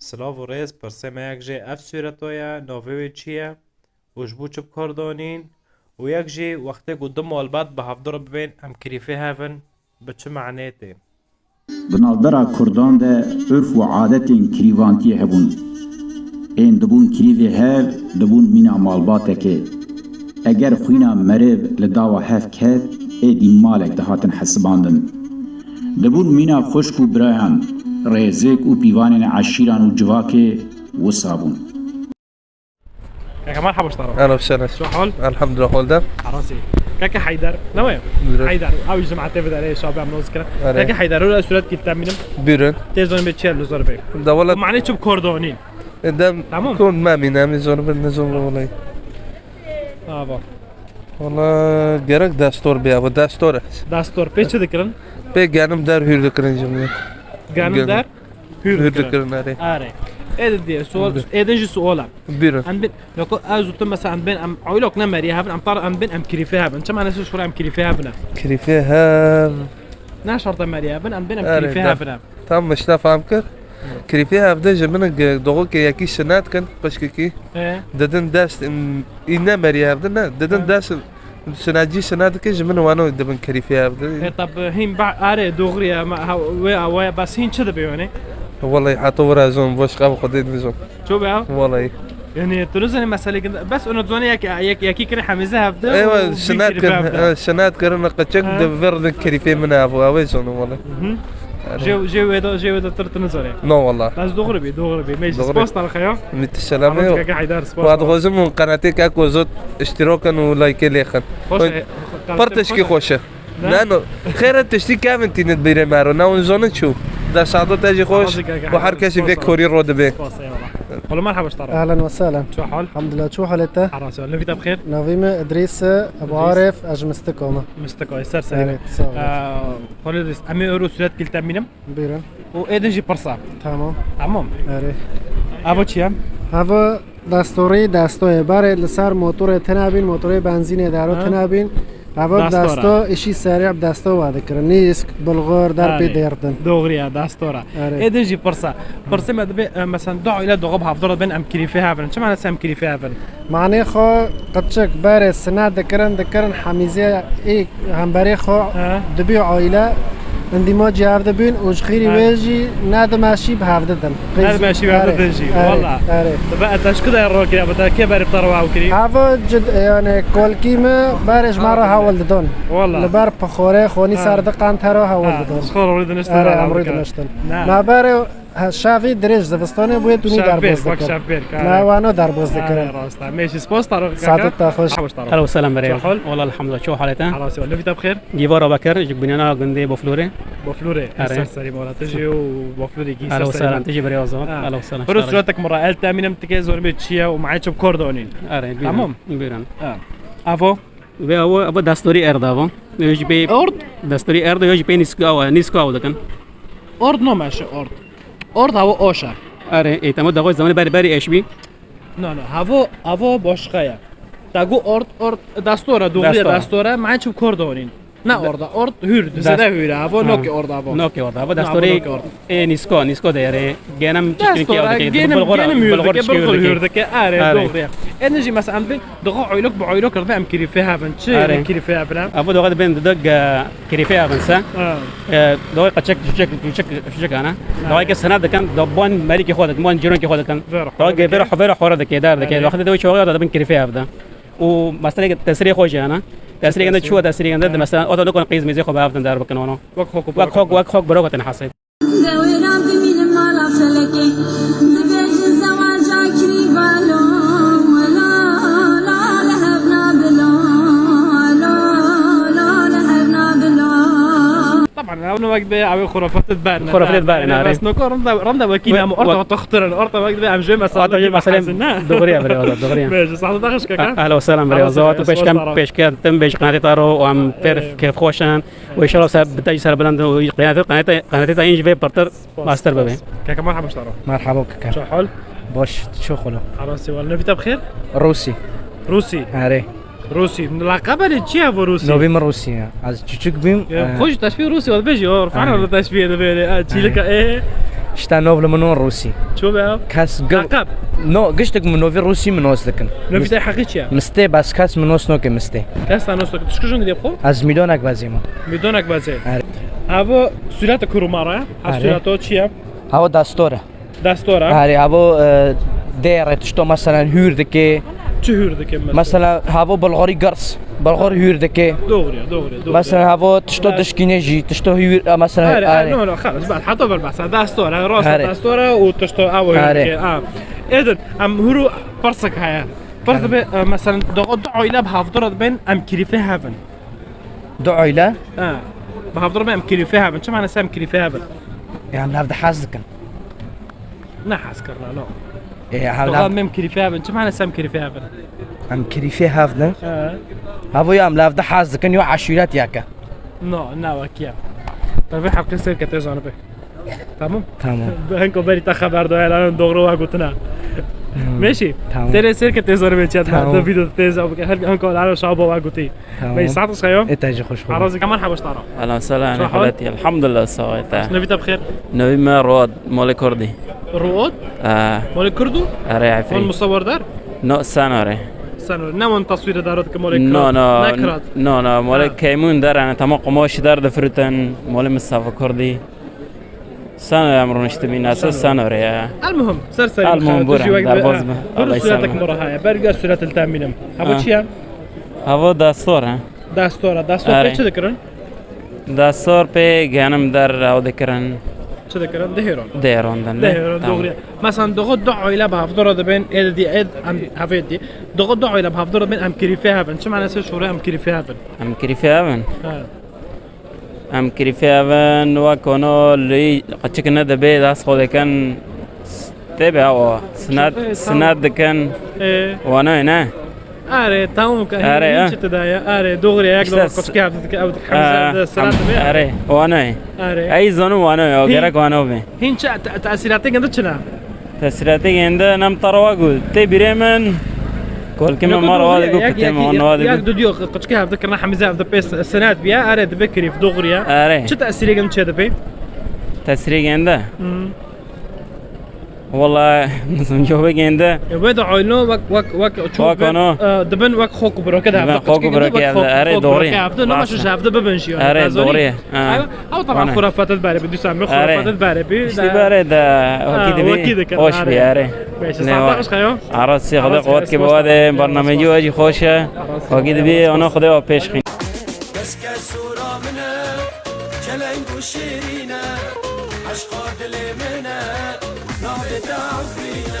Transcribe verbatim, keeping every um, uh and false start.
Silav û rêz, pirsê me yek jê ev sûreto ye, navê wê çi ye û ji bo çi bi kar danîn? Û yek jî wextê ku du malbat bi hevdû re bibên, em kirîfê hev in, bi çi manê tê? Di navbera Kurdan de urf û adetên kirîvantiyê hebûn. Ên dibûn kirîvê hev, dibûn mîna malbatekê. Eger xwîna meriv li dawa hev ket, êdî malek dihatin hesibandin. Dibûn mîna xwişk û birayan, rêzik û pîvanên eşîran û civakê wisa bûn. Kaka, merhaba, ji te re. Ehlen ve sehlen. Şu hal? Elhamdülillah, hol de. Arasî. Kaka Heyder, ne wê? Buyurun. Heyder, ew ji cemaetê ve derê şabê em noz kirin. Erê. Kaka Heyder, öyle suret ki teminim. Buyurun. Tê zonê çi ye li zor bê? Da wala. Mane çi bi kor donî? E, dem Tamam. Kon me mîne, em zor bin, ne zor bin, vallahi. Ava. Wala gerek destor bê, bu destor e. Destor, pê çi dikirin? Pê genim der hür dikirin cimri. Genim Genim. der? Hür Hür dikirin. dikirin, erê. Erê. Ê de diye, sual, Buyurun. ê de jî sual e. Buyurun. Em bin, loko ez û tu mesela em bin, em oylok ne meriye hebin, em tar em bin, em kirîfê hebin. Çima ne şûr em kirîfê hebin? Kirîfê hev. Ne şart e meriye hebin, em bin, em Erê, kirîfê da. hebin. Tam işte fam kir. Kirîfê hev de ji min ge-, doğu ke yekî şinet kin, xwişkekî. He. Didin dest, in, in ne meriye hev de ne. Didin He. dest Sinacî sina dike ji min wano dibin kerîfê ev de. E, tab, hîn ba-, are, doğru ya, ma, ha, we, we, bas hîn çi dibe yani? Vallahi hata wira zon, boş qab xwedê dibizon. Ço be? Vallahi. Yani, tu nizane mesele kin, bas onu zone yak, yak, yaki kire hemize hevde. Eywa, û bin sinat kerîfê kirin, hevde. e, sinat kirin, qeçek Ha. de verdin kerîfê min ev, ev zon vallahi. Mhm. Jê, jê wê de, jê wê de tir tu nizane. No vallahi. Bas doğru bi, doğru bi. Meclis Doğru. posta xeya. Mit selamê Ama yok. kaka Haydar, spas. Wa dixwazim hûn qenatê kek û zot iştiro kin û laykê lê xin. Xweş Xwe-, e, Pir tişkî xweş e. Ne? Ne no. Xêr e tiştî kevin tînit bîrê me ro. Ne hûn zonin çû. De saeto te jî xweş. Û her kesî vê korî ro dibe. Spas, eyvallah. Oğlum, merhaba, ştara. Ehlen ve sehlen. Ço hal? Elhamdülillah, ço halê te? Arasî, navî te bi xêr? Navî me Îdrîs e, Ebu Îdrîs. Arif, ez ji Mistik ome. Mistik e, ser serî. Evet, sağ ol. Ee, Xolê Îdrîs, em ê ewro sûret kil temînim. Buyurun. Û êdin jî pirsa. Tamam. Tamam. Erê. Ava çi ye? Ava destorî, destoyê. Berê li ser motorê tine bîn, motorê benzînê dero Ha? tine bîn. Ava Destora. desto, işî serî bi desto ve dikirin. Nîsk, bulgur, derpê Erê. dêrtin. Doğru ya, destora. Erê. Êdin jî pirsa. Pirsê me dibe, e, mesela, du aile doğu bi hevdor bin em kirîfê hevin. Çima ne em kirîfê hevin? Manê xwe qeçik berê sine dikirin, dikirin hemîzê ê hemberê xwe He. dibî aîle, indî ma cî hevdi bin û ji xîrî He. wê jî ne dimeşî bi hevdi din. Ne dimeşî bi hevdi din jî, Erê, walla. erê. Dibe ez teşkî de ro kiriya, bi te kê berê bi te ro ew kirî? Ev cid, yani kolkî mi berê ji me Ha, re ha. hewil didon. Walla. Li ber pixorê xonî Ha. ser di qan te re hewil Ha, didon. ji xwe rû diniştin Erê, ra em rû dikir. diniştin. Ne. Me berê Ha, şevî dirêj zivistanê bûye, tu nî Şevbêrk, derbas wek dikir. şevbêrk, Na, erê. wana derbas dikir. Erê, rast e. Mêşî spas, Tarık Saadet kaka. te xweş. Hoş, Tarık. Hello, selam, Çe berê. hal? Wala, elhamdülillah, ço halê te? Hello, selam. Navî te bi xêr? Gîvara Bekir, ji Bunyana Gundê Boflûrê. Boflûrê, Erê. ser serî mala. Te jî û Boflûrê gî ser Hello, serî selam, mala. te jî berê wazan. Ha. Hello, selam. Piro Şaraj. suretek min re el temînim, tikê zor bê çi ye û maê çi bi kor donîn. Erê, bîrin. Tamam. Bîrin. Ha. Avo? Vê avo, avo destorî erd avo. Yo jî pê Ord? destorî erd, yo jî pê nîsko avo, nîsko avo dikin. Ord no meşe ord. Ord avo oşa. Erê, ê, tamam, daxo zamanê berî, berî eş bî. No, no, havo, avo boşka ya. Tagu ord, ord, dastora, doğru ya Dastora. dastora, ma çi kor donîn. Na Dast- orada, ord hür, Dast- zede hür, avo Ha. noke orada avo. Noke orada, avo Na, dastorî avo noke orada. Ê, nîsko, nîsko de erê. Genim Dest çişkin ki ora, avdike, genim, bulgur, genim bulgur hürdeke, çişkin bulgur hürdeke. Hürdeke, are, Are. doğru ya. Eni jî mesela em bin, daha oyluk bu oyluk rıda em kirife havin. Çi Are. kirife havin em? Avo daha de bin de, e, kirife havin se. Ha. E, daha kaçak, çiçek, çiçek, çiçek ana. Ha. Daha ki sana dikin, da bon meriki xo dikin, bon ciron ki xo dikin. Ver, Daha ki ver, ver, ver, xora dike, dar dike. Are. Waqti de ço da bin kirife havda. O mesela tesiri xo jana. Tesiri gende ço tesiri gende, Ha. mesela o da nokon qîz mizê xo bavdin dar bikin ono. Wek xo, wek xo, wek xo biro gotin hasib. Dewêran dimînim mala felekê, dibêjin zewaca kirî va lo, lo, lo, li hev nabi lo, lo, lo, li hev nabi lo. Taban, ew ne wek be, ew xurafat diberin. Xurafat diberin, Bes are. Noko rinda, rinda wekî Wek, namo, orta wek toxtirin, orta wek be, em jê mesela Ata jê mesela hazin, ne? Doğru ya, bre, doğru ya. Bêje, sağlık da xişka. Ahla ve selam, bre. Ahla ve selam. Zawat peşkem, peşkem, tim bej qanatê taro, o em per keyf xoşan. Û înşallah ser, bi te jî serbilind û qenatê, qenatê, qenatê te yîn ji vê pirtir Spas, master bibe. spas. Keke merhaba ji te re. Merhaba keke. Çi hal? Baş, çi xolo? Arasî wal. Navî te bi xêr? Rûsî. Rûsî. Erê. Rûsî. Laqebe lê çi ye bu Rûsî? Navî min Rûsî ye. Ez çûçik bîm, Ya, e, xwe jî teşbîh Rûsî wal bêjî, o, Rfan Erê. wal teşbîh de bêrê. E, çîlika, Erê. e. Şta nov li min û Rûsî. Ço be ev? Kes gil- Laqab? No, giştik min novî Rûsî min nos dikin. Novî te heqî çi ye? Mistê, bes kes min nos noke mistê. Kes te nos noke. Tu şikijin dilê xwe? Ez Mîdonek bezê min. Mîdonek bezê. Erê. Havo sûrete kurumara. Ha, erê. Sûreto çi ye? Havo dastore. Dastore. Erê, havo, e, dêre tişto, meselen, hûr dike. Çi hûr dike mesela? Mesela, havo bulxorî girs. Bulxor hûr dike. Doğru ya, doğru ya, doğru. Mesela, havo tişto dişkîne jî, tişto hûr, e, mesela, erê, erê. No, no, xelas, bas, heta ber bas. Dastore, rast dastore û tişto ew hûr dike. Ha. Êdin, em hûr û pirsik heye. Pirs dibe, e, mesela, do-, du oyle bi hevdûr dibin, em kirîfê hev in. Du oyle? Ha. Bi hevdûr dibin, em kirîfê hev in. Çi mane em kirîfê hev in? Ya, em hev dihez dikin. Ne hez kirina, no. E, ya, hev Doxan em kirîfê hev in. Çi mane em kirîfê hev in? Em kirîfê hev ne? Ha. Havo ya em lev de hez dikin, yo eşîret yeke. No, ne wek ya. Tabii heqê ser ke te zanibe. Tamam? Tamam. Bi hinko berî te xeber da, yani doğru wa gotina. Hmm. Meşî. Tamam. Tere ser ke te zanibe çiya. Tamam. De video te zanibe. Her hinko lano şabo wa goti. Tamam. Bey, saat xeyo. E, te jî xweş xweş. Arazi kemal habaş tara. Ahlan sehlan, Şahal. Haleti, elhamdulillah, sawa te. Nevî te bi xêr. Nevî me Ruad, Molê Kurdî. Ruad? E. Molê Kurdu? Erê, Efrî. Hon musawir der? No, Senor e. Senor. Ne hon taswîre daro dike Molê Kurdu? No, no. Ne kirat? No, no. Molê Keymun der, yani tamam qumaşî der difirtin. Molê Mustafa Kurdî. Sen em rûniştibîn, esas sen ore ya. Elmuhim, ser serî. Elmuhim, bura, derbaz be. Hûr sûretek mora heye. Ber gel sûret li te mînim. Hava çi ye? Hava dastore. Dastore. Dastore pê çi dikirin? Dastore pê genim der ew dikirin. Çi dikirin? Dihêron. Dihêron din. Dihêron, doğru. Mesela, doxo du oyle bi hevdûr dibin, êd dî, êd em hevê dî. Doxo du oyle bi hevdûr dibin, em kirîfê hev in. Çi manası şûre em kirîfê hev in? Em kirîfê hev in? He. Em kirîfê hev in, wek ono li qeçik nedibê, dest xwe dikin, tê be o, sinet, sinet dikin, wanoyê ne? Are, tamam ka, hîn çi te daye? Are, doğru ya, yak da qeçikê hev dikin, ew dikin, hemze de sinet dibe. Are, wanoyê. Are. Ey zanu wanoyê, o gerek wano be. Hîn çi te-, tesîratê gindi çi ne? Tesîratê gênde nem tarwa got. Tê bîrê min. Kolkê min mar wa digot, pitê min wan wa digot. Yak du diyo qıçkı hevde kirna hemize hevde pê senet biya, are dibe kirîf, doğru ya. Are. Çi tesîrê gênde çê dibe? Tesîrê gênde? Wala, nizam cevabê gênde. E, we de ayno wek, wek, wek ço wek ano. E, dibin wek xok biroke de hevde. Xok biroke hevde, are doğru. Hevde, nama şu hevde bibin şiyo. Are doğru. Ha. Ew taban xurafat dibare bi, dîsa me xurafat dibare bi. Îşte bare de, wekî dibî, wekî dikir, hoş bî, are. Beşe, saeta xweş xeyo. Ara sê Xwedê qewet ke bi wa de, bernamecî we jî xweş e. Wekî dibî, ona Xwedê we pêş xîn. Keske sura min e, çeleng û şêrîn e, eşqa dilê min e, navê te Efrîn e.